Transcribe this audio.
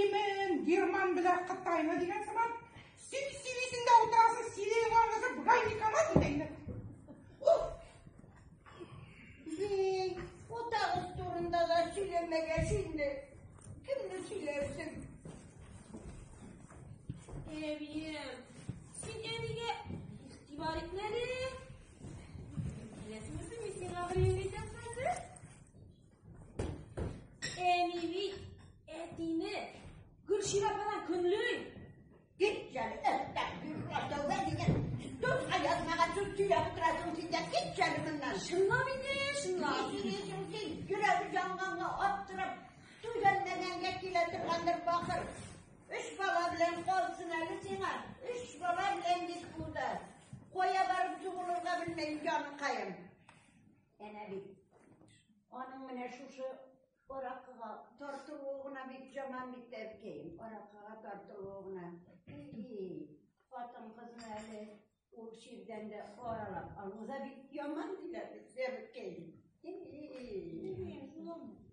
Сөйлимен герман белән кытайны дигән сыман. Син сөйлисең дә утырасың, сөйләгән аңлашып, гайникамал итәйне. Уф! Ей, утагыз турында да сөйләмәгәч инде. Кемне сөйләрсең? Әбием, син әбигә игътибар итмә әле. Беләсеңме, мин сиңа бер әйбер әйтәм хәзер. Әни бит әтине Гөлчирә ападан көнли. Кит әле, әстәгъфирулла, тәүбә дигән. Тузга язмаган сүз сөйләп утырасың син дә, кит әле моннан. Чынлап инде, чынлап. Ни сөйлисең син? Йөрәге янганга аптырап, түзәлмәгәнгә килә торгандыр бахыр. Өч бала белән калсын әле сиңа. Өч бала белән бит бу да. Кая барып сугылырга белмәйм, җаныкаем. Әнә бит. Аның менә шушы аракыга тартылуы гына бик яман бит, әбкәем. Аракыга тартылуы гына. И, хатын-кызны әле ул чирдән дә аралап алу да бик яман диләр бит, әбкәем. Белмим, шулаймы?